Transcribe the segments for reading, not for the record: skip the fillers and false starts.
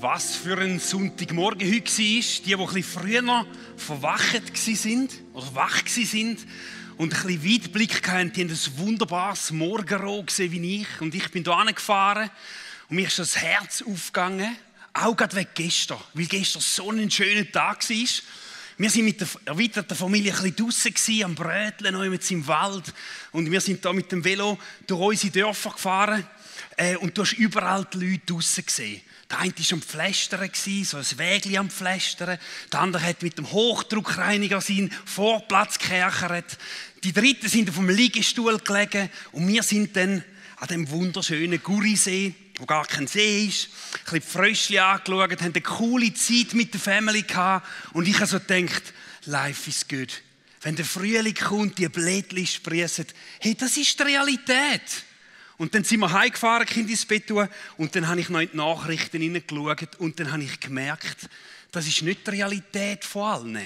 Was für ein Sonntagmorgen heute war. Die ein bisschen früher verwacht waren oder wach waren und ein bisschen Weitblick hatten, die haben ein wunderbares Morgenrot gesehen wie ich. Und ich bin hier hingefahren und mir ist das Herz aufgegangen, auch gerade wegen gestern, weil gestern so ein schöner Tag war. Wir waren mit der erweiterten Familie ein bisschen draussen, am Bröteln, noch mit im Wald. Und wir sind hier mit dem Velo durch unsere Dörfer gefahren. Und du hast überall die Leute draussen gesehen. Der eine war am Pflästern, so ein Wägli am Pflästern. Der andere hat mit dem Hochdruckreiniger seinen Vorplatz gekerchert. Die Dritten sind auf dem Liegestuhl gelegen. Und wir sind dann an dem wunderschönen Gurisee, wo gar kein See ist, ein bisschen die Fröschchen angeschaut, haben eine coole Zeit mit der Family gehabt. Und ich habe so gedacht, life is good. Wenn der Frühling kommt, die Blättchen sprießen, hey, das ist die Realität. Und dann sind wir heimgefahren, Kind ins Bett tun, und dann habe ich noch in die Nachrichten hineingeschaut und dann habe ich gemerkt, das ist nicht die Realität von allen.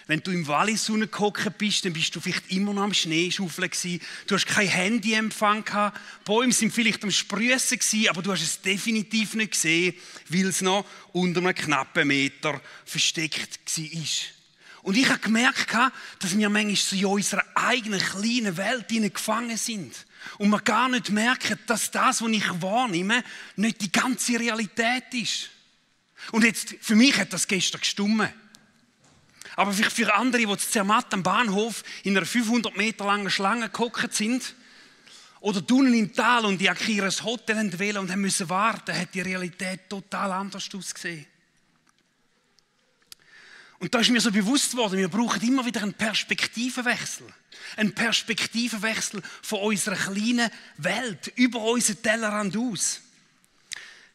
Wenn du im Wallis gehockt bist, dann bist du vielleicht immer noch am Schneeschaufeln gewesen. Du hast kein Handyempfang gehabt. Bäume sind vielleicht am Sprüssen gewesen, aber du hast es definitiv nicht gesehen, weil es noch unter einem knappen Meter versteckt war. Und ich habe gemerkt, dass wir manchmal so in unserer eigenen kleinen Welt gefangen sind. Und wir gar nicht merken, dass das, was ich wahrnehme, nicht die ganze Realität ist. Und jetzt, für mich hat das gestern gestummen. Aber vielleicht für andere, die zu Zermatt am Bahnhof in einer 500 Meter langen Schlange gehockt sind, oder unten im Tal und die an ihr Hotel wählen und haben müssen warten, hat die Realität total anders ausgesehen. Und da ist mir so bewusst worden, wir brauchen immer wieder einen Perspektivenwechsel. Einen Perspektivenwechsel von unserer kleinen Welt, über unseren Tellerrand aus.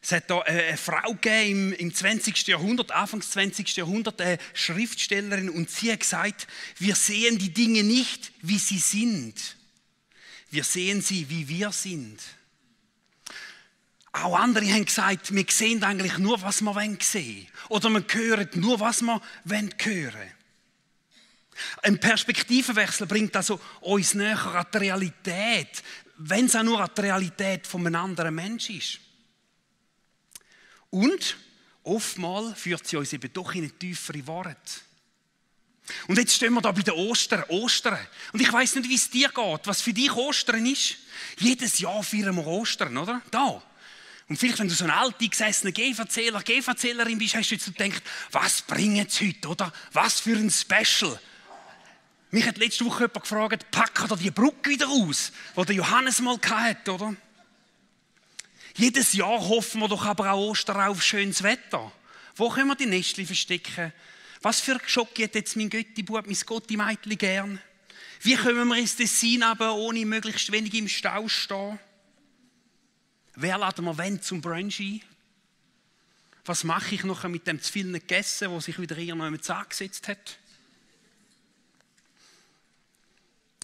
Es hat da eine Frau gegeben im 20. Jahrhundert, Anfangs 20. Jahrhundert, eine Schriftstellerin, und sie hat gesagt, wir sehen die Dinge nicht, wie sie sind. Wir sehen sie, wie wir sind. Auch andere haben gesagt, wir sehen eigentlich nur, was wir sehen wollen. Oder wir hören nur, was wir hören wollen. Ein Perspektivenwechsel bringt also uns näher an die Realität, wenn es auch nur an die Realität von einem anderen Menschen ist. Und oftmals führt sie uns eben doch in eine tiefere Worte. Und jetzt stehen wir da bei den Ostern. Und ich weiss nicht, wie es dir geht, was für dich Ostern ist. Jedes Jahr feiern wir Ostern, oder? Da. Und vielleicht, wenn du so ein alteingesessener GVClerin bist, hast du jetzt gedacht, was bringen sie heute, oder? Was für ein Special. Mich hat letzte Woche jemand gefragt, packen da die Brücke wieder aus, die der Johannes mal hatte, oder? Jedes Jahr hoffen wir doch aber auch Ostern auf schönes Wetter. Wo können wir die Nestchen verstecken? Was für Schock hat jetzt mein Götti-Bub, mein Gotti-Meitli gern? Wie kommen wir ins Tessin runter, ohne möglichst wenig im Stau stehen? Wer laden wir wenn zum Brunch ein? Was mache ich nachher mit dem zu viel nicht gegessen, der sich wieder irgendjemand angesetzt hat?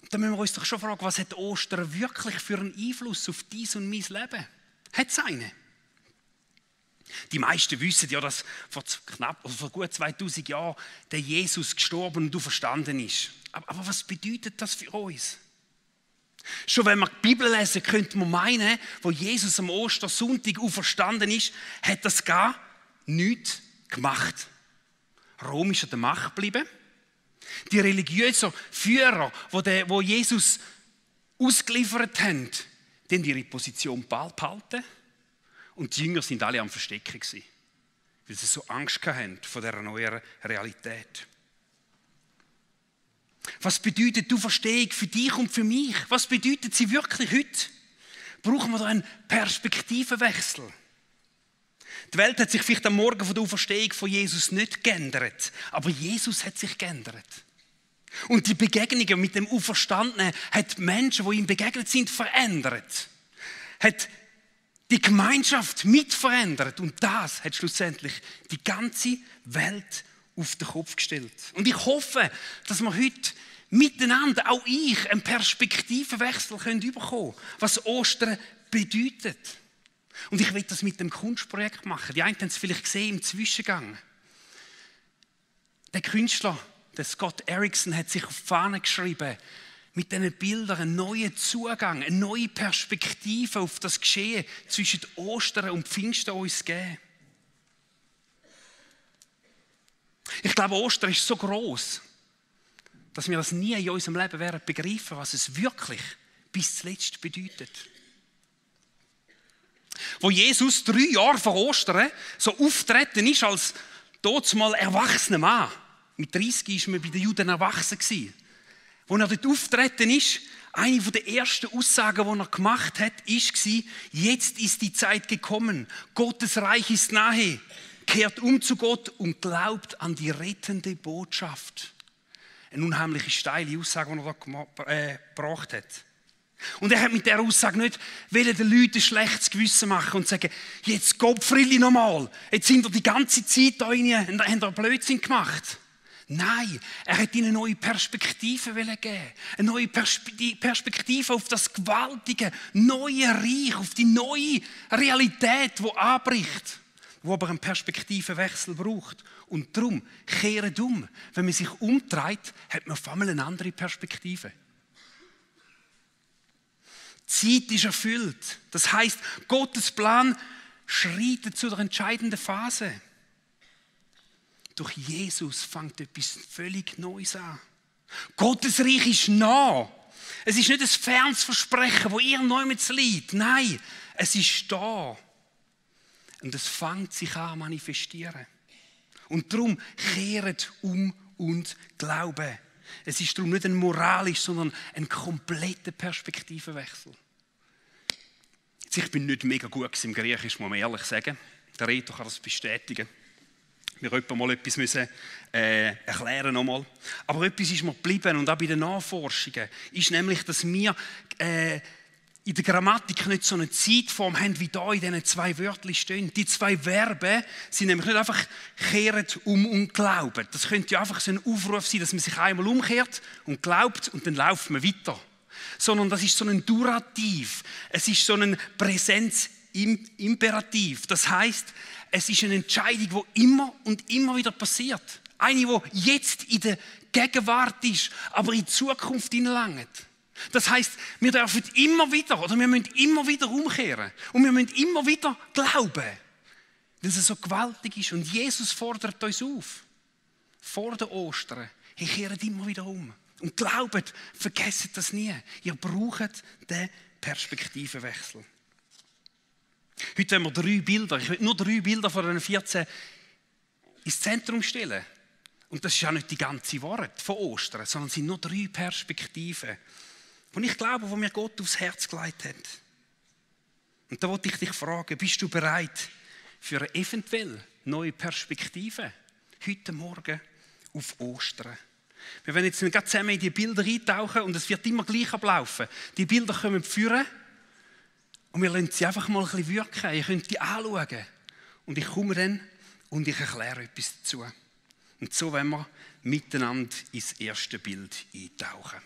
Da müssen wir uns doch schon fragen, was hat Ostern wirklich für einen Einfluss auf dein und mein Leben? Hat es einen? Die meisten wissen ja, dass vor gut 2000 Jahren der Jesus gestorben und auferstanden ist. Aber was bedeutet das für uns? Schon wenn wir die Bibel lesen, könnte man meinen, wo Jesus am Ostersonntag auferstanden ist, hat das gar nichts gemacht. Rom ist an der Macht geblieben. Die religiösen Führer, die Jesus ausgeliefert haben, die haben ihre Position behalten. Und die Jünger sind alle am Verstecken gewesen, weil sie so Angst hatten vor dieser neuen Realität. Was bedeutet die Auferstehung für dich und für mich? Was bedeutet sie wirklich heute? Brauchen wir da einen Perspektivenwechsel? Die Welt hat sich vielleicht am Morgen von der Auferstehung von Jesus nicht geändert, aber Jesus hat sich geändert. Und die Begegnungen mit dem Auferstandenen hat die Menschen, die ihm begegnet sind, verändert. Hat die Gemeinschaft mit verändert. Und das hat schlussendlich die ganze Welt auf den Kopf gestellt. Und ich hoffe, dass wir heute miteinander, auch ich, einen Perspektivenwechsel bekommen können, was Ostern bedeutet. Und ich will das mit dem Kunstprojekt machen. Die einen haben es vielleicht gesehen im Zwischengang. Der Künstler, der Scott Erickson, hat sich auf die Fahne geschrieben, mit diesen Bildern einen neuen Zugang, eine neue Perspektive auf das Geschehen zwischen Ostern und Pfingsten uns geben. Ich glaube, Ostern ist so gross, dass wir das nie in unserem Leben werden begreifen, was es wirklich bis zuletzt bedeutet. Wo Jesus 3 Jahre vor Ostern so auftreten ist als dazumal erwachsener Mann. Mit 30 war man bei den Juden erwachsen. Als er dort auftreten ist, eine der ersten Aussagen, die er gemacht hat, war, jetzt ist die Zeit gekommen, Gottes Reich ist nahe, kehrt um zu Gott und glaubt an die rettende Botschaft. Eine unheimliche steile Aussage, die er da gebracht hat. Und er hat mit dieser Aussage nicht den Leuten ein schlechtes Gewissen machen und sagen, jetzt Gottfriedli nochmal, jetzt sind ihr die ganze Zeit da rein und haben ihr Blödsinn gemacht. Nein, er hat ihnen eine neue Perspektive geben. Eine neue Perspektive auf das gewaltige, neue Reich, auf die neue Realität, die anbricht, wo aber einen Perspektivenwechsel braucht. Und darum, kehrt um. Wenn man sich umdreht, hat man auf einmal eine andere Perspektive. Die Zeit ist erfüllt. Das heisst, Gottes Plan schreitet zu der entscheidenden Phase. Durch Jesus fängt etwas völlig Neues an. Gottes Reich ist nah. Es ist nicht ein fernes Versprechen, das irgendjemand liegt. Nein, es ist da. Und es fängt sich an zu manifestieren. Und darum kehrt um und glauben. Es ist darum nicht ein moralischer, sondern ein kompletter Perspektivenwechsel. Ich bin nicht mega gut im Griechisch, muss man ehrlich sagen. Der Reto kann das bestätigen. Wir mussten mal etwas erklären nochmal. Aber etwas ist mir geblieben und auch bei den Nachforschungen ist nämlich, dass wir in der Grammatik nicht so eine Zeitform haben, wie da in diesen 2 Wörtern stehen. Die 2 Verben sind nämlich nicht einfach kehrt um und glauben. Das könnte ja einfach so ein Aufruf sein, dass man sich einmal umkehrt und glaubt und dann läuft man weiter. Sondern das ist so ein Durativ. Es ist so ein Präsenzimperativ. Das heisst, es ist eine Entscheidung, die immer und immer wieder passiert. Eine, die jetzt in der Gegenwart ist, aber in die Zukunft hineinlangt. Das heisst, wir dürfen immer wieder, oder wir müssen immer wieder umkehren. Und wir müssen immer wieder glauben, weil es so gewaltig ist. Und Jesus fordert uns auf, vor der Ostern, ihr kehrt immer wieder um. Und glaubt, vergesst das nie. Ihr braucht den Perspektivenwechsel. Heute haben wir 3 Bilder. Ich will nur 3 Bilder von den 14 ins Zentrum stellen. Und das ist ja nicht die ganze Wahrheit von Ostern, sondern es sind nur 3 Perspektiven, die ich glaube, die mir Gott aufs Herz gelegt hat. Und da wollte ich dich fragen, bist du bereit für eine eventuell neue Perspektive heute Morgen auf Ostern? Wir werden jetzt gerade zusammen in die Bilder eintauchen und es wird immer gleich ablaufen. Die Bilder kommen führen und wir lassen sie einfach mal ein bisschen wirken. Ihr könnt die anschauen. Und ich komme dann und ich erkläre etwas dazu. Und so wollen wir miteinander ins erste Bild eintauchen.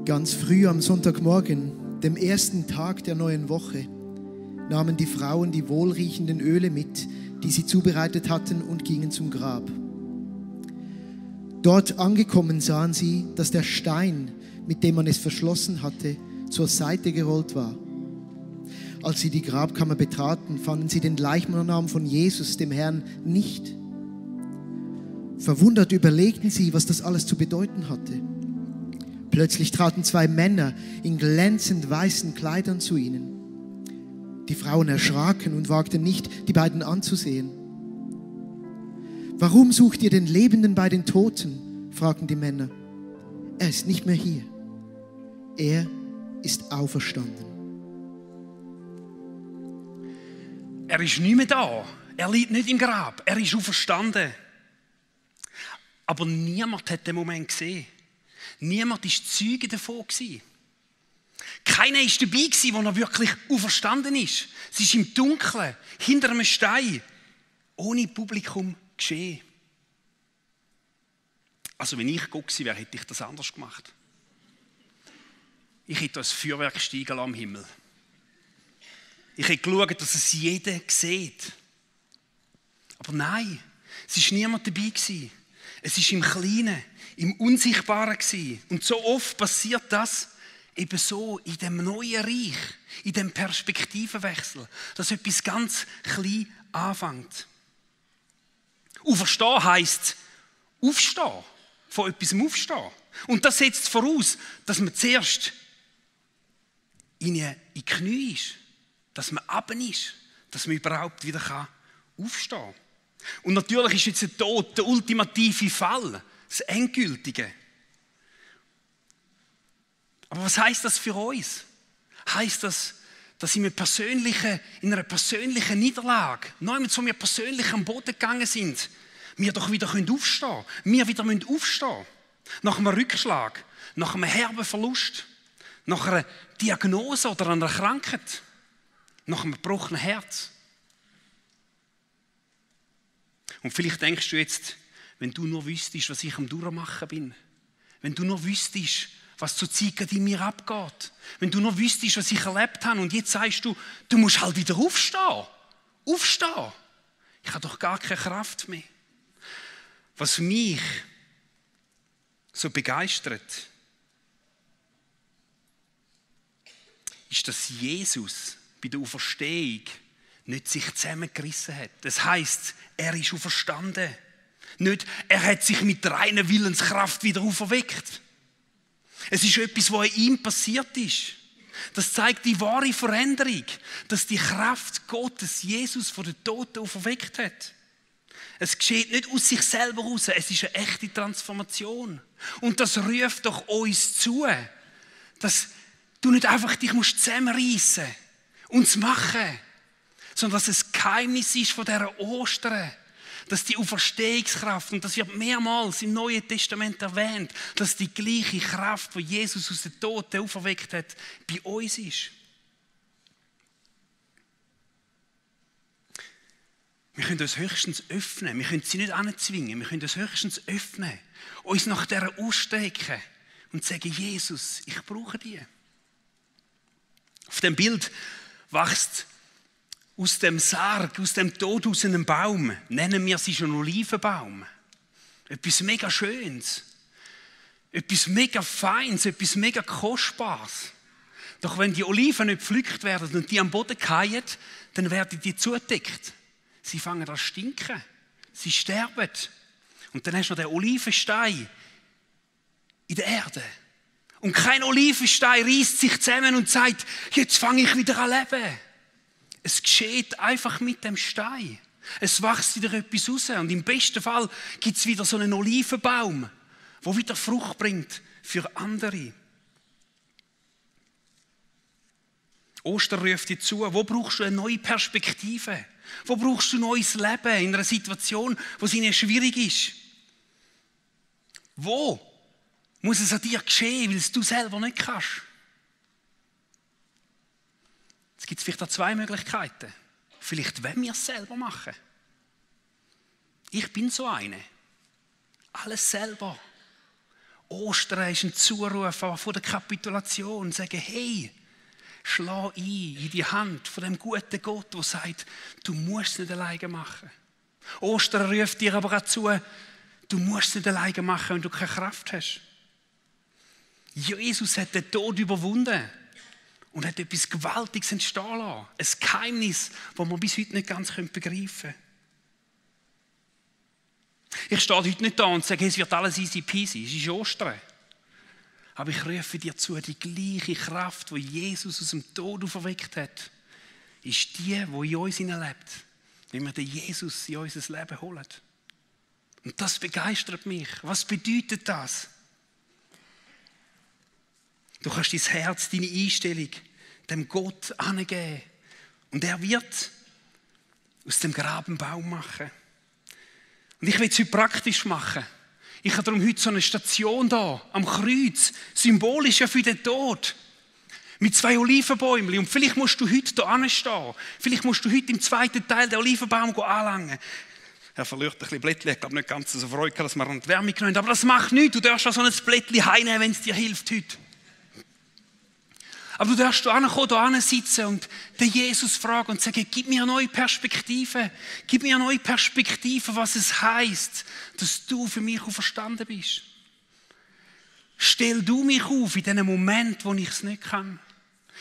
Ganz früh am Sonntagmorgen, dem ersten Tag der neuen Woche, nahmen die Frauen die wohlriechenden Öle mit, die sie zubereitet hatten, und gingen zum Grab. Dort angekommen sahen sie, dass der Stein, mit dem man es verschlossen hatte, zur Seite gerollt war. Als sie die Grabkammer betraten, fanden sie den Leichnam von Jesus, dem Herrn, nicht. Verwundert überlegten sie, was das alles zu bedeuten hatte. Plötzlich traten 2 Männer in glänzend weißen Kleidern zu ihnen. Die Frauen erschraken und wagten nicht, die beiden anzusehen. »Warum sucht ihr den Lebenden bei den Toten?« fragten die Männer. »Er ist nicht mehr hier. Er ist auferstanden.« Er ist nicht mehr da. Er liegt nicht im Grab. Er ist auferstanden. Aber niemand hat den Moment gesehen. Niemand war Zeuge davon. Keiner war dabei, wo er wirklich auferstanden ist. Es ist im Dunkeln, hinter einem Stein, ohne Publikum geschehen. Also wenn ich Gott gewesen wäre, hätte ich das anders gemacht. Ich hätte ein Feuerwerk steigen lassen am Himmel. Ich hätte geschaut, dass es jeder sieht. Aber nein, es war niemand dabei. Es war im Kleinen, im Unsichtbaren. Und so oft passiert das eben so in dem neuen Reich, in dem Perspektivenwechsel, dass etwas ganz klein anfängt. Auferstehen heisst aufstehen, von etwas aufstehen. Und das setzt voraus, dass man zuerst in die Knie ist, dass man runter ist, dass man überhaupt wieder aufstehen kann. Und natürlich ist jetzt der Tod der ultimative Fall, das Endgültige. Aber was heisst das für uns? Heisst das, dass in einer persönlichen Niederlage, wo wir persönlich am Boden gegangen sind, wir doch wieder aufstehen können? Wir wieder aufstehen müssen. Nach einem Rückschlag, nach einem herben Verlust, nach einer Diagnose oder einer Krankheit, nach einem gebrochenen Herz. Und vielleicht denkst du jetzt, wenn du nur wüsstest, was ich am Durchmachen bin, wenn du nur wüsstest, was zur Zeit in mir abgeht, wenn du nur wüsstest, was ich erlebt habe und jetzt sagst du, du musst halt wieder aufstehen. Aufstehen. Ich habe doch gar keine Kraft mehr. Was mich so begeistert, ist, dass Jesus bei der Auferstehung nicht sich zusammengerissen hat. Das heisst, er ist auferstanden. Nicht, er hat sich mit reiner Willenskraft wieder auferweckt. Es ist etwas, was in ihm passiert ist. Das zeigt die wahre Veränderung, dass die Kraft Gottes Jesus von den Toten auferweckt hat. Es geschieht nicht aus sich selber heraus, es ist eine echte Transformation. Und das ruft doch uns zu, dass du nicht einfach dich zusammenreissen musst und es machen, sondern dass es Geheimnis ist von dieser Ostern, dass die Auferstehungskraft, und das wird mehrmals im Neuen Testament erwähnt, dass die gleiche Kraft, die Jesus aus den Toten auferweckt hat, bei uns ist. Wir können uns höchstens öffnen, wir können sie nicht anzwingen, wir können uns höchstens öffnen, uns nach dieser ausstrecken und sagen, Jesus, ich brauche dich. Auf dem Bild wächst aus dem Sarg, aus dem Tod aus einem Baum, nennen wir sie schon Olivenbaum. Etwas mega Schönes, etwas mega Feines, etwas mega Kostbares. Doch wenn die Oliven nicht gepflückt werden und die am Boden fallen, dann werden die zugedeckt. Sie fangen an zu stinken, sie sterben. Und dann hast du noch den Olivenstein in der Erde. Und kein Olivenstein reißt sich zusammen und sagt, jetzt fange ich wieder an zu leben. Es geschieht einfach mit dem Stein. Es wächst wieder etwas raus. Und im besten Fall gibt es wieder so einen Olivenbaum, der wieder Frucht bringt für andere. Ostern ruft dir zu, wo brauchst du eine neue Perspektive? Wo brauchst du neues Leben in einer Situation, wo es ihnen schwierig ist? Wo muss es an dir geschehen, weil es du selber nicht kannst? Es gibt vielleicht auch zwei Möglichkeiten. Vielleicht wollen wir es selber machen. Ich bin so eine. Alles selber. Ostern ist ein Zuruf von der Kapitulation. Sagen, hey, schlag ein in die Hand von dem guten Gott, der sagt, du musst es nicht alleine machen. Ostern ruft dir aber auch zu, du musst es nicht alleine machen, wenn du keine Kraft hast. Jesus hat den Tod überwunden und hat etwas Gewaltiges entstehen lassen. Ein Geheimnis, das wir bis heute nicht ganz begreifen können. Ich stehe heute nicht da und sage, es wird alles easy peasy, es ist Ostern. Aber ich rufe dir zu, die gleiche Kraft, die Jesus aus dem Tod auferweckt hat, ist die in uns lebt, wenn wir den Jesus in unser Leben holen. Und das begeistert mich. Was bedeutet das? Du kannst dein Herz, deine Einstellung dem Gott angeben. Und er wird aus dem Graben Baum machen. Und ich will es heute praktisch machen. Ich habe darum heute so eine Station da, am Kreuz, symbolisch ja für den Tod. Mit 2 Olivenbäumchen. Und vielleicht musst du heute hier hinstehen. Vielleicht musst du heute im zweiten Teil den Olivenbaum anlangen. Er verliert ein bisschen Blättchen. Ich glaube nicht ganz so Freude, dass wir an die Wärme genommen haben. Aber das macht nichts. Du darfst auch so ein Blättchen heimnehmen, wenn es dir hilft heute. Aber du darfst hier hinkommen, hier sitzen und den Jesus fragen und sagen, gib mir eine neue Perspektive. Gib mir eine neue Perspektive, was es heisst, dass du für mich auferstanden bist. Stell du mich auf in diesem Moment, wo ich es nicht kann.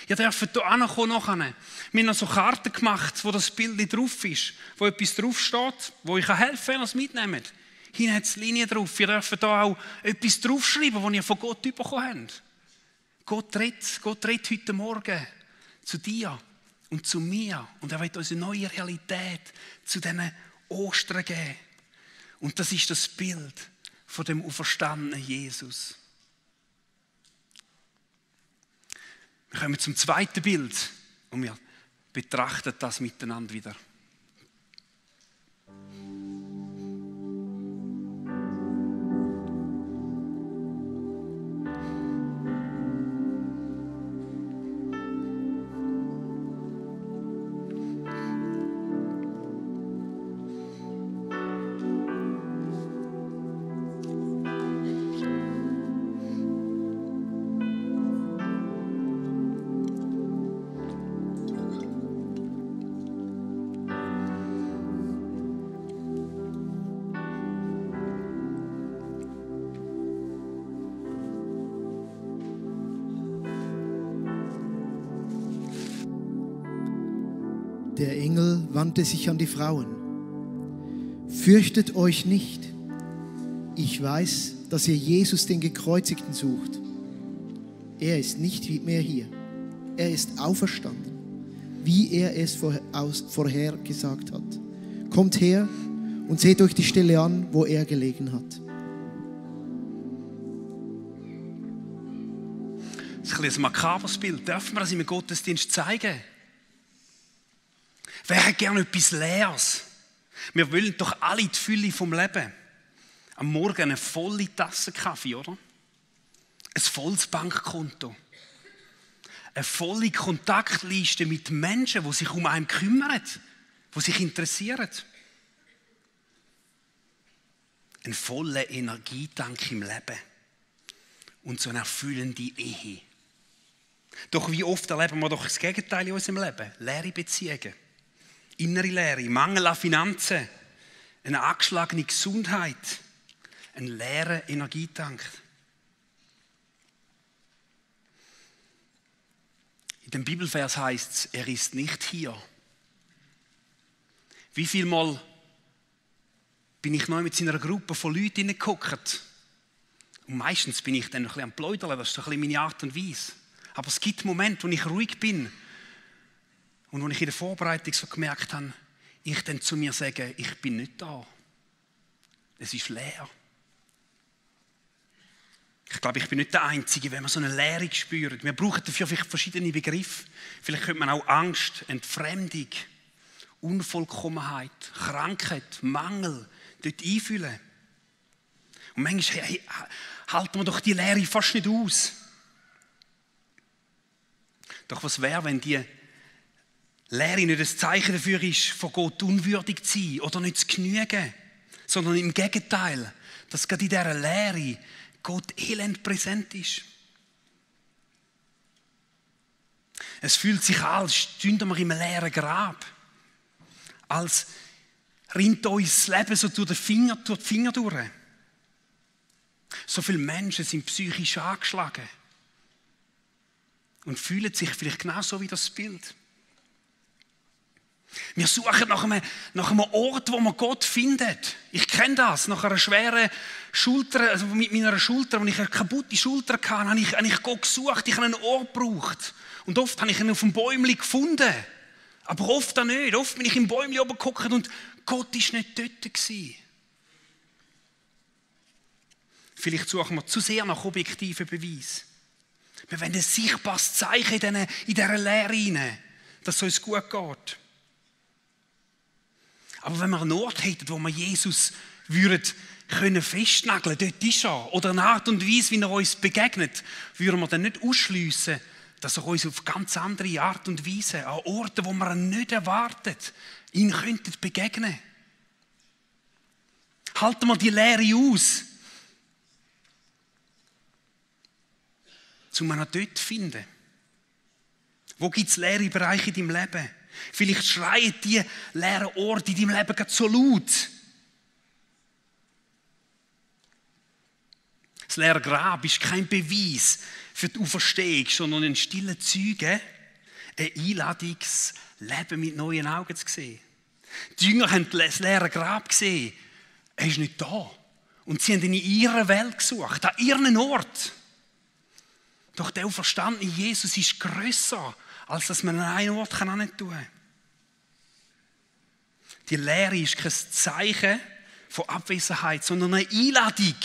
Ihr dürft hier hinkommen nachher. Wir haben noch so Karten gemacht, wo das Bild drauf ist, wo etwas draufsteht, wo ich helfen kann, wenn ihr es mitnehmt. Hinten hat es Linien drauf. Ihr dürft hier auch etwas draufschreiben, das ihr von Gott bekommen habt. Gott redet heute Morgen zu dir und zu mir. Und er wird uns eine neue Realität zu diesen Ostern geben. Und das ist das Bild von dem auferstandenen Jesus. Wir kommen zum zweiten Bild und wir betrachten das miteinander wieder. Der Engel wandte sich an die Frauen. Fürchtet euch nicht. Ich weiß, dass ihr Jesus, den Gekreuzigten, sucht. Er ist nicht mehr hier. Er ist auferstanden, wie er es vorher gesagt hat. Kommt her und seht euch die Stelle an, wo er gelegen hat. Das ist ein bisschen ein makabres Bild. Dürfen wir das im Gottesdienst zeigen? Wer hat gerne etwas Leeres? Wir wollen doch alle die Fülle vom Leben. Am Morgen eine volle Tasse Kaffee, oder? Ein volles Bankkonto. Eine volle Kontaktliste mit Menschen, die sich um einen kümmern, die sich interessieren. Ein voller Energietank im Leben. Und so eine erfüllende Ehe. Doch wie oft erleben wir doch das Gegenteil in unserem Leben? Leere Beziehungen. Innere Leere, Mangel an Finanzen, eine angeschlagene Gesundheit, ein leerer Energietank. In dem Bibelvers heißt es, er ist nicht hier. Wie viel Mal bin ich neu mit seiner Gruppe von Leuten hineingehockt? Und meistens bin ich dann ein bisschen am Pläudern, das ist so ein bisschen meine Art und Weise. Aber es gibt Momente, wo ich ruhig bin. Und als ich in der Vorbereitung so gemerkt habe, ich dann zu mir sage, ich bin nicht da. Es ist leer. Ich glaube, ich bin nicht der Einzige, wenn man so eine Leere spürt. Wir brauchen dafür vielleicht verschiedene Begriffe. Vielleicht könnte man auch Angst, Entfremdung, Unvollkommenheit, Krankheit, Mangel dort einfühlen. Und manchmal halten wir doch die Leere fast nicht aus. Doch was wäre, wenn die Leere nicht ein Zeichen dafür ist, von Gott unwürdig zu sein oder nicht zu genügen, sondern im Gegenteil, dass gerade in dieser Leere Gott elend präsent ist. Es fühlt sich an, als stünden wir in einem leeren Grab. Als rinnt uns das Leben so durch die Finger durch. So viele Menschen sind psychisch angeschlagen und fühlen sich vielleicht genauso wie das Bild. Wir suchen nach einem Ort, wo man Gott findet. Ich kenne das. Nach einer schweren Schulter, also mit meiner Schulter, als ich eine kaputte Schulter hatte, habe ich Gott gesucht. Ich habe einen Ort gebraucht. Und oft habe ich ihn auf dem Bäumchen gefunden. Aber oft auch nicht. Oft bin ich im Bäumchen oben geguckt und Gott war nicht dort gewesen. Vielleicht suchen wir zu sehr nach objektiven Beweisen. Wir wollen ein sichtbares Zeichen in dieser Lehre hinein, dass es uns gut geht. Aber wenn wir einen Ort hätten, wo wir Jesus können festnageln, dort ist er. Oder eine Art und Weise, wie er uns begegnet, würden wir dann nicht ausschliessen, dass er uns auf ganz andere Art und Weise, an Orten, wo man ihn nicht erwartet, ihn könnten begegnen. Halten wir die Lehre aus, um ihn auch dort zu finden. Wo gibt es leere Bereiche in deinem Leben? Vielleicht schreien die leeren Orte in deinem Leben gerade so laut. Das leere Grab ist kein Beweis für die Auferstehung, sondern ein stiller Zeuge, eine Einladung, das Leben mit neuen Augen zu sehen. Die Jünger haben das leere Grab gesehen. Er ist nicht da. Und sie haben ihn in ihrer Welt gesucht, an ihren Ort. Doch der auferstandene Jesus ist grösser, als dass man an einen Ort hin tun kann. Die Lehre ist kein Zeichen von Abwesenheit, sondern eine Einladung.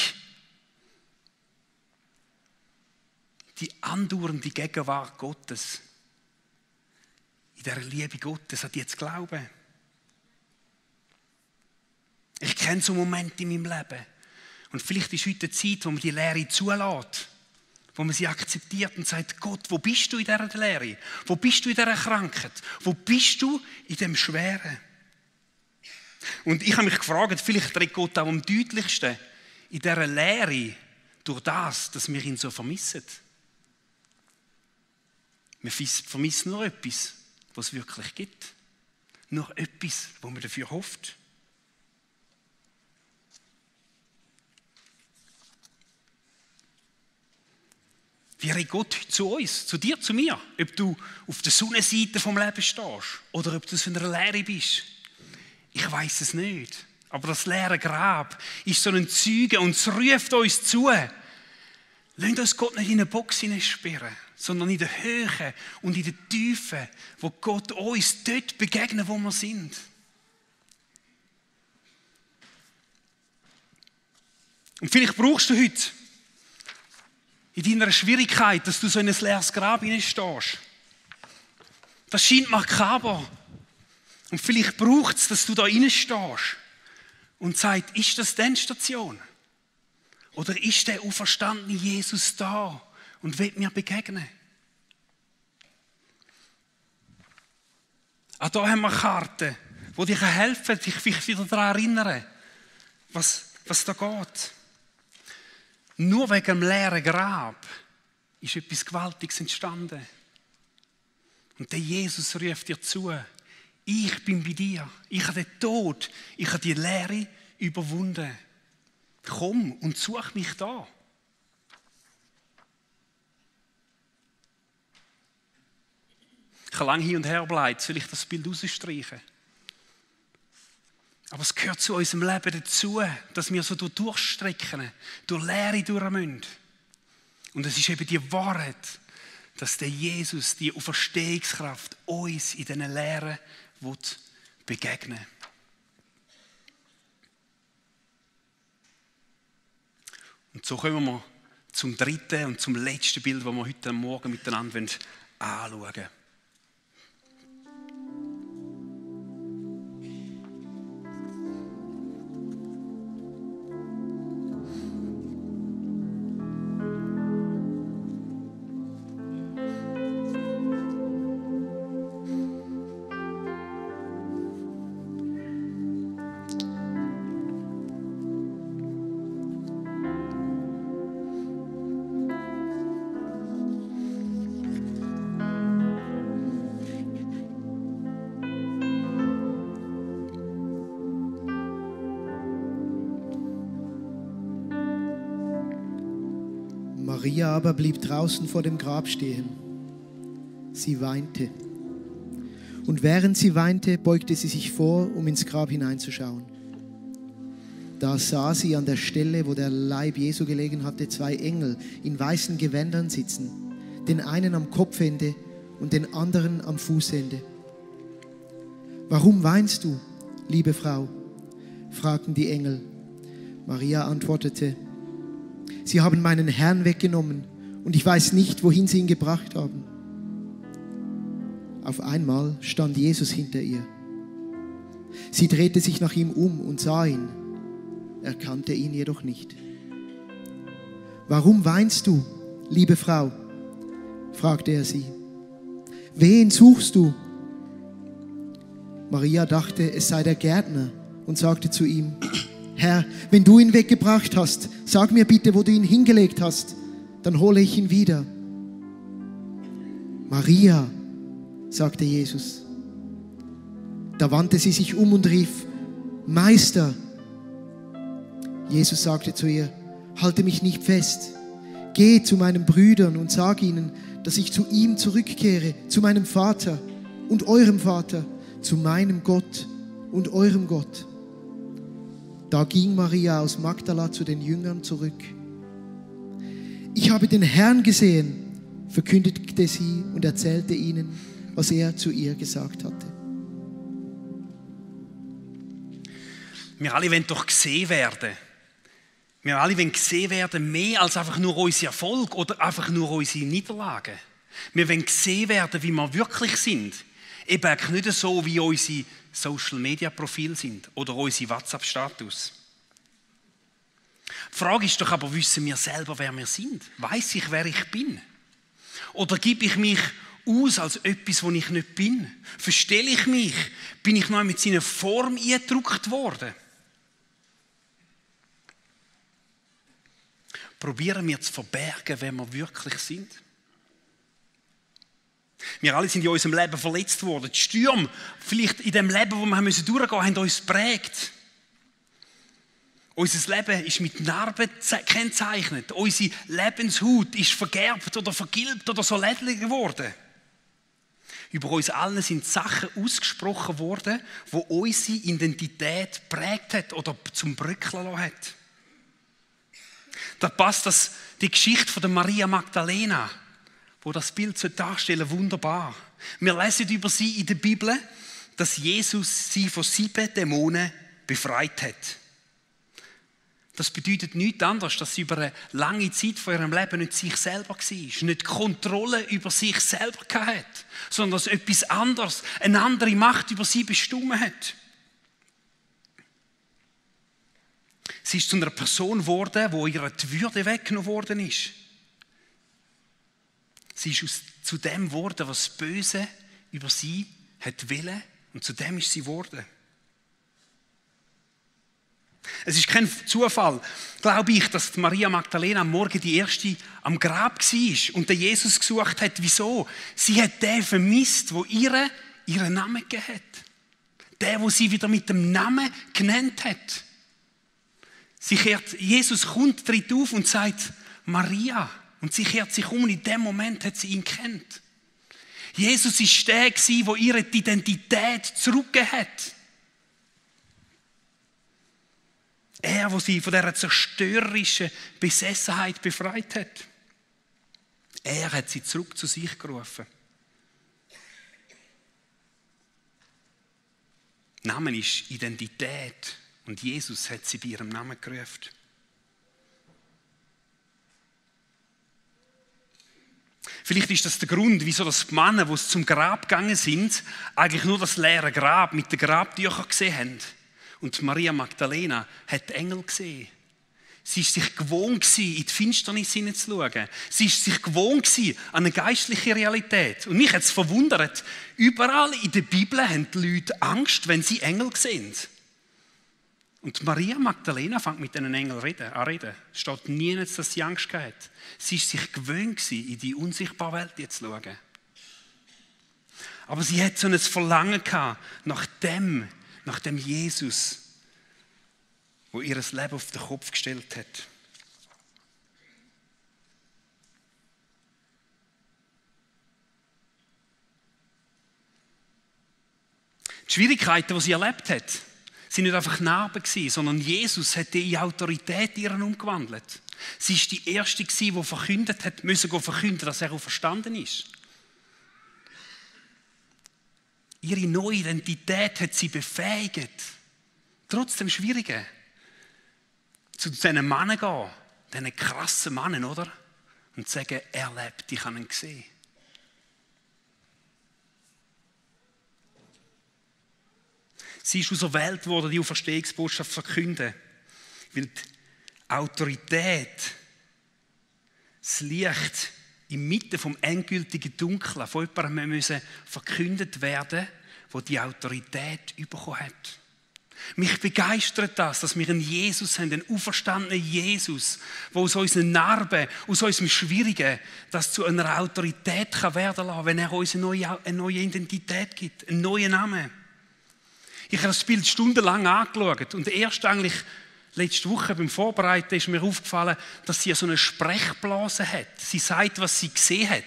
Die andauernde Gegenwart Gottes. In dieser Liebe Gottes an die zu glauben. Ich kenne so Momente in meinem Leben. Und vielleicht ist heute eine Zeit, wo man die Lehre zulässt. Wo man sie akzeptiert und sagt, Gott, wo bist du in dieser Lehre? Wo bist du in dieser Krankheit? Wo bist du in dem Schweren? Und ich habe mich gefragt, vielleicht trägt Gott auch am deutlichsten in dieser Lehre durch das, dass wir ihn so vermissen. Wir vermissen nur etwas, was es wirklich gibt. Nur etwas, wo man dafür hofft. Wie redet Gott zu uns, zu dir, zu mir? Ob du auf der Sonnenseite vom Leben stehst oder ob du in einer Leere bist. Ich weiß es nicht. Aber das leere Grab ist so ein Zeuge und es ruft uns zu. Lasst uns Gott nicht in eine Box hineinsperren, sondern in der Höhe und in der Tiefe, wo Gott uns dort begegnet, wo wir sind. Und vielleicht brauchst du heute in deiner Schwierigkeit, dass du so in ein leeres Grab hineinstehst. Das scheint makaber. Und vielleicht braucht es, dass du da hineinstehst und sagst, ist das denn Station? Oder ist der auferstandene Jesus da und will mir begegnen? Auch da haben wir Karten, die dir helfen, dich wieder daran erinnern, was da geht. Nur wegen dem leeren Grab ist etwas Gewaltiges entstanden. Und der Jesus ruft dir zu, ich bin bei dir. Ich habe den Tod, ich habe die Leere überwunden. Komm und such mich da. Ich habe lange hin und her überlegt, soll ich das Bild rausstreichen? Aber es gehört zu unserem Leben dazu, dass wir so durchstrecken, durch Leere durch müssen. Und es ist eben die Wahrheit, dass der Jesus, die Auferstehungskraft, uns in diesen Lehren begegnen will. Und so kommen wir zum dritten und zum letzten Bild, das wir heute Morgen miteinander anschauen wollen. Maria aber blieb draußen vor dem Grab stehen. Sie weinte. Und während sie weinte, beugte sie sich vor, um ins Grab hineinzuschauen. Da sah sie an der Stelle, wo der Leib Jesu gelegen hatte, 2 Engel in weißen Gewändern sitzen, den einen am Kopfende und den anderen am Fußende. »Warum weinst du, liebe Frau?« fragten die Engel. Maria antwortete, »Sie haben meinen Herrn weggenommen und ich weiß nicht, wohin sie ihn gebracht haben.« Auf einmal stand Jesus hinter ihr. Sie drehte sich nach ihm um und sah ihn. erkannte ihn jedoch nicht. »Warum weinst du, liebe Frau?« fragte er sie. »Wen suchst du?« Maria dachte, es sei der Gärtner und sagte zu ihm: »Herr, wenn du ihn weggebracht hast, sag mir bitte, wo du ihn hingelegt hast, dann hole ich ihn wieder.« »Maria«, sagte Jesus. Da wandte sie sich um und rief: »Meister!« Jesus sagte zu ihr: »Halte mich nicht fest. Geh zu meinen Brüdern und sag ihnen, dass ich zu ihm zurückkehre, zu meinem Vater und eurem Vater, zu meinem Gott und eurem Gott.« Da ging Maria aus Magdala zu den Jüngern zurück. »Ich habe den Herrn gesehen«, verkündigte sie und erzählte ihnen, was er zu ihr gesagt hatte. Wir alle wollen doch gesehen werden. Wir alle wollen gesehen werden, mehr als einfach nur unser Erfolg oder einfach nur unsere Niederlagen. Wir wollen gesehen werden, wie wir wirklich sind. Eben nicht so, wie unsere Social-Media-Profile sind oder unsere WhatsApp-Status. Die Frage ist doch aber, wissen wir selber, wer wir sind? Weiss ich, wer ich bin? Oder gebe ich mich aus als etwas, wo ich nicht bin? Verstelle ich mich? Bin ich noch mit seiner Form eingedrückt worden? Probieren wir zu verbergen, wer wir wirklich sind. Wir alle sind in unserem Leben verletzt worden. Die Stürme, vielleicht in dem Leben, wo wir durchgehen mussten, haben uns geprägt. Unser Leben ist mit Narben gekennzeichnet. Unsere Lebenshaut ist vergerbt oder vergilbt oder so ledrig geworden. Über uns allen sind Sachen ausgesprochen worden, die unsere Identität geprägt hat oder zum Bröckeln lassen hat. Da passt die Geschichte von der Maria Magdalena, wo das Bild darstellen soll, wunderbar. Wir lesen über sie in der Bibel, dass Jesus sie von 7 Dämonen befreit hat. Das bedeutet nichts anderes, dass sie über eine lange Zeit von ihrem Leben nicht sich selber war, nicht Kontrolle über sich selber hatte, sondern dass etwas anderes, eine andere Macht über sie bestimmt hat. Sie ist zu einer Person geworden, wo ihr die Würde weggenommen worden ist. Sie ist zu dem geworden, was das Böse über sie hat wollen, und zu dem ist sie geworden. Es ist kein Zufall, glaube ich, dass Maria Magdalena am Morgen die erste am Grab war und den Jesus gesucht hat. Wieso? Sie hat den vermisst, der ihren Namen gegeben hat. Der, wo sie wieder mit dem Namen genannt hat. Jesus kommt, tritt auf und sagt: Maria. Und sie kehrt sich um und in dem Moment hat sie ihn kennt. Jesus war der, der ihre Identität zurückgegeben hat. Er, der sie von dieser zerstörerischen Besessenheit befreit hat. Er hat sie zurück zu sich gerufen. Name ist Identität und Jesus hat sie bei ihrem Namen gerufen. Vielleicht ist das der Grund, wieso die Männer, die zum Grab gegangen sind, eigentlich nur das leere Grab mit den Grabtüchern gesehen haben. Und Maria Magdalena hat Engel gesehen. Sie war sich gewohnt, in die Finsternis hineinzuschauen. Sie war sich gewohnt an eine geistliche Realität. Und mich hat es verwundert, überall in der Bibel haben die Leute Angst, wenn sie Engel sehen. Und Maria Magdalena fängt mit diesen Engeln an reden. Es steht nirgends, dass sie Angst hat. Sie war sich gewöhnt, in die unsichtbare Welt zu schauen. Aber sie hat so ein Verlangen gehabt nach dem Jesus, wo ihr Leben auf den Kopf gestellt hat. Die Schwierigkeiten, die sie erlebt hat, sind nicht einfach Narben gewesen, sondern Jesus hat die Autorität in ihren umgewandelt. Sie war die Erste, die verkündet hat, verkünden, dass er auferstanden ist. Ihre neue Identität hat sie befähigt, trotz dem Schwierigen, zu diesen Männern gehen, diesen krassen Männern, oder? Und sagen, er lebt, ich habe ihn gesehen. Sie ist auserwählt worden, die Auferstehungsbotschaft zu verkünden. Weil die Autorität, das Licht inmitten vom endgültigen Dunkeln von jemandem müssen verkündet werden, der die Autorität bekommen hat. Mich begeistert das, dass wir einen Jesus haben, einen auferstandenen Jesus, der aus unseren Narben, aus unserem Schwierigen, das zu einer Autorität kann werden lassen, wenn er uns eine neue Identität gibt, einen neuen Namen. Ich habe das Bild stundenlang angeschaut und erst eigentlich letzte Woche beim Vorbereiten ist mir aufgefallen, dass sie so eine Sprechblase hat. Sie sagt, was sie gesehen hat.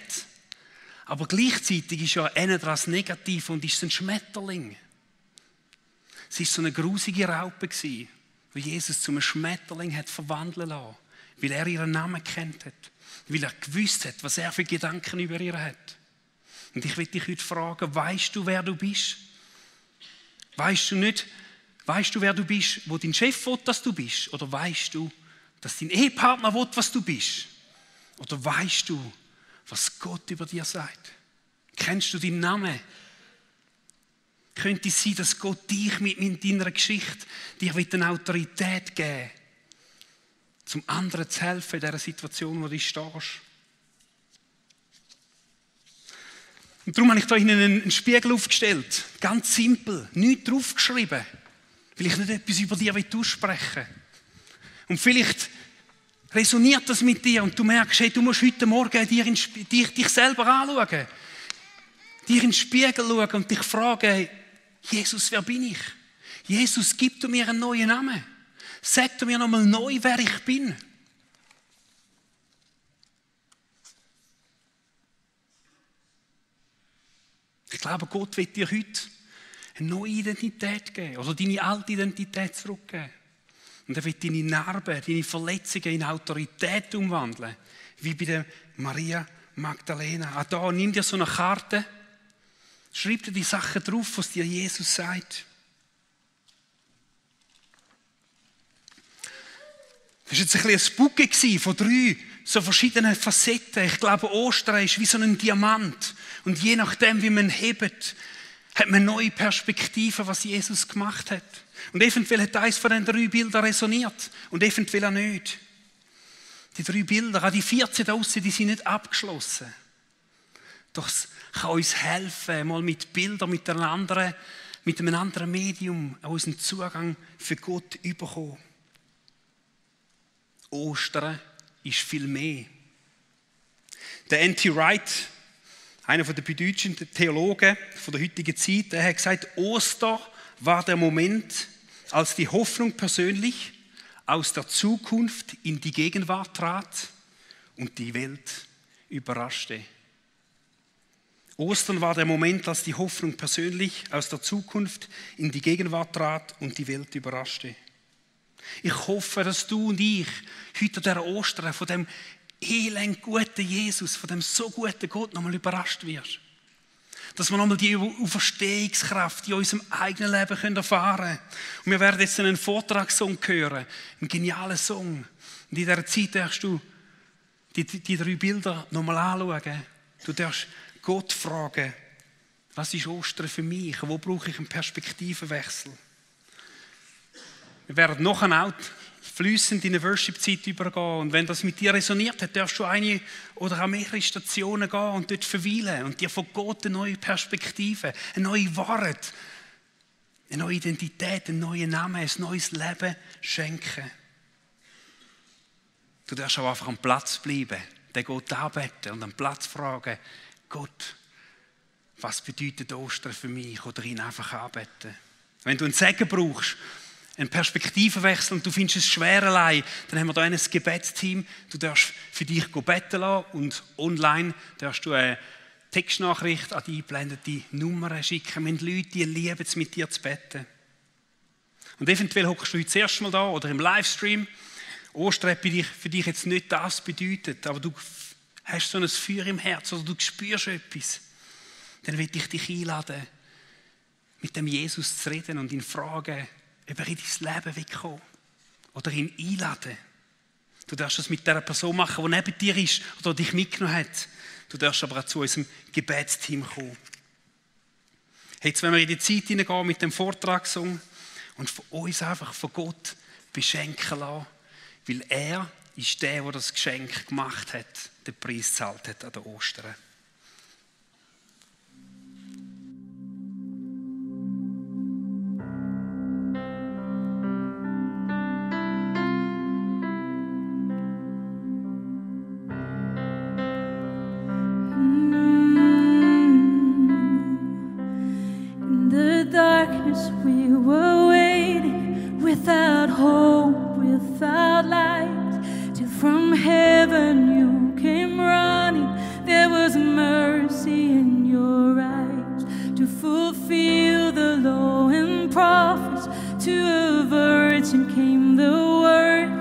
Aber gleichzeitig ist ja das Negativ und ist ein Schmetterling. Es war so eine grusige Raupe, die Jesus zu einem Schmetterling hat verwandeln lassen, weil er ihren Namen kennt hat, weil er gewusst hat, was er für Gedanken über ihr hat. Und ich will dich heute fragen, weißt du, wer du bist? Weißt du, wer du bist, wo dein Chef will, dass du bist? Oder weißt du, dass dein Ehepartner will, was du bist? Oder weißt du, was Gott über dir sagt? Kennst du deinen Namen? Könnte es sein, dass Gott dich mit deiner Geschichte dir eine Autorität geben will, zum anderen zu helfen in dieser Situation, wo du stehst? Und darum habe ich da Ihnen einen Spiegel aufgestellt. Ganz simpel, nichts draufgeschrieben, weil ich nicht etwas über dir aussprechen will. Und vielleicht resoniert das mit dir und du merkst, hey, du musst heute Morgen dich selber anschauen, dir in den Spiegel schauen und dich fragen, hey, Jesus, wer bin ich? Jesus, gib du mir einen neuen Namen. Sag du mir nochmal neu, wer ich bin. Ich glaube, Gott wird dir heute eine neue Identität geben oder deine alte Identität zurückgeben. Und er wird deine Narben, deine Verletzungen in Autorität umwandeln, wie bei der Maria Magdalena. Auch da, nimm dir so eine Karte, schreib dir die Sachen drauf, was dir Jesus sagt. Das war jetzt ein bisschen ein Spucke von 3 so verschiedenen Facetten. Ich glaube, Ostern ist wie so ein Diamant. Und je nachdem, wie man hebt, hat man neue Perspektiven, was Jesus gemacht hat. Und eventuell hat eines von den 3 Bildern resoniert und eventuell auch nicht. Die 3 Bilder, auch die 14 da draussen, die sind nicht abgeschlossen. Doch es kann uns helfen, mal mit Bildern, mit einem anderen Medium unseren Zugang für Gott zu bekommen. Ostern ist viel mehr. Der N.T. Wright, einer der bedeutendsten Theologen der heutigen Zeit, der hat gesagt, Ostern war der Moment, als die Hoffnung persönlich aus der Zukunft in die Gegenwart trat und die Welt überraschte. Ostern war der Moment, als die Hoffnung persönlich aus der Zukunft in die Gegenwart trat und die Welt überraschte. Ich hoffe, dass du und ich heute an dieser Ostern von dem elend guten Jesus, von dem so guten Gott nochmal überrascht wirst. Dass wir nochmal die Auferstehungskraft in unserem eigenen Leben erfahren können. Und wir werden jetzt einen Vortragssong hören, einen genialen Song. Und in dieser Zeit darfst du die 3 Bilder nochmal anschauen. Du darfst Gott fragen, was ist Ostern für mich? Wo brauche ich einen Perspektivenwechsel? Wir werden nachher auch fließend in eine Worship-Zeit übergehen. Und wenn das mit dir resoniert hat, darfst du eine oder auch mehrere Stationen gehen und dort verweilen und dir von Gott eine neue Perspektive, eine neue Wahrheit, eine neue Identität, einen neuen Namen, ein neues Leben schenken. Du darfst auch einfach am Platz bleiben, den Gott anbeten und am Platz fragen, Gott, was bedeutet Ostern für mich? Oder ihn einfach anbeten. Wenn du einen Segen brauchst, einen Perspektivenwechsel und du findest es schwer allein, dann haben wir hier ein Gebetsteam. Du darfst für dich beten lassen und online darfst du eine Textnachricht an die eingeblendete Nummer schicken. Wir haben Leute, die lieben es, mit dir zu beten. Und eventuell hockst du heute das erste Mal da oder im Livestream. Ostern hat für dich jetzt nicht das bedeutet, aber du hast so ein Feuer im Herz oder du spürst etwas. Dann will ich dich einladen, mit dem Jesus zu reden und ihn fragen, ob er in dein Leben will kommen oder ihn einladen. Du darfst das mit der Person machen, die neben dir ist oder dich mitgenommen hat. Du darfst aber auch zu unserem Gebetsteam kommen. Jetzt, wenn wir in die Zeit hineingehen mit dem Vortragssong und von uns einfach von Gott beschenken lassen, weil er ist der das Geschenk gemacht hat, den Preis gezahlt hat an den Ostern. In the darkness we were waiting, without hope, without light, till from heaven you came running. There was mercy in your eyes to fulfill the law and prophets. To a virgin came the word,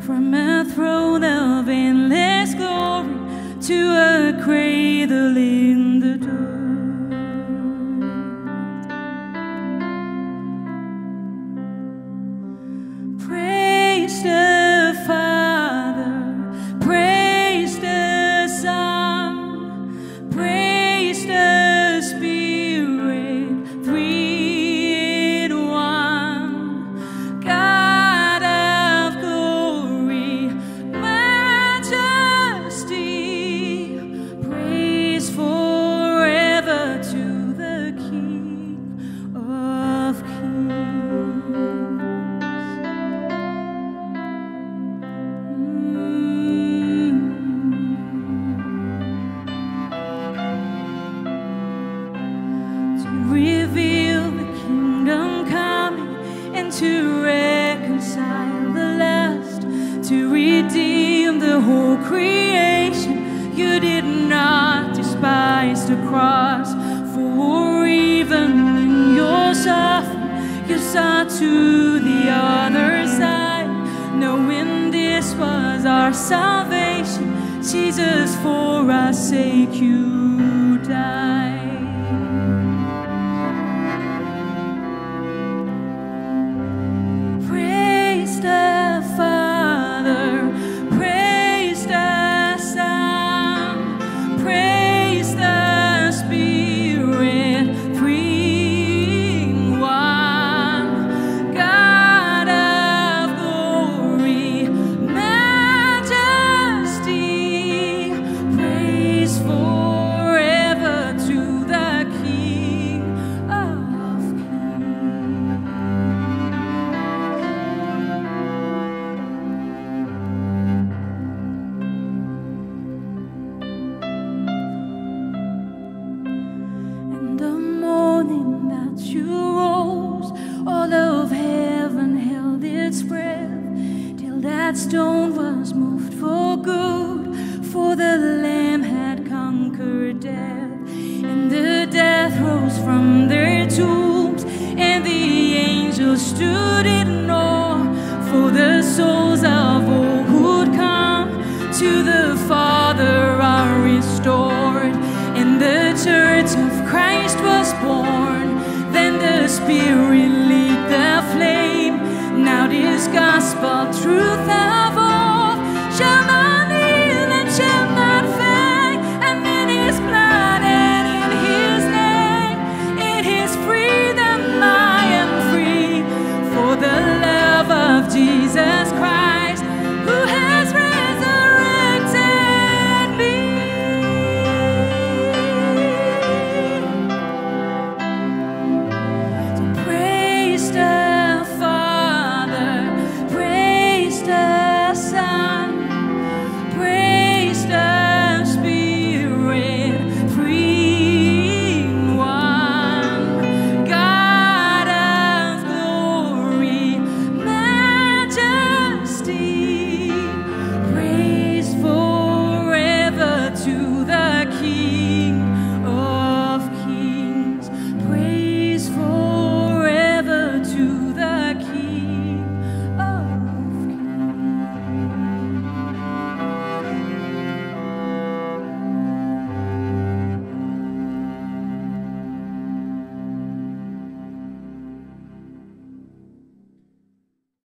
from a throne of endless glory to a cradle in the dirt. Praise the Father, praise the Son, praise the Spirit, three in one. God of glory, majesty, praise forever to the King of Kings. To reveal the kingdom coming and to reconcile the last, to redeem the whole creation. You did not despise the cross, for even in your suffering you saw to the other side, knowing this was our salvation. Jesus, for our sake you died.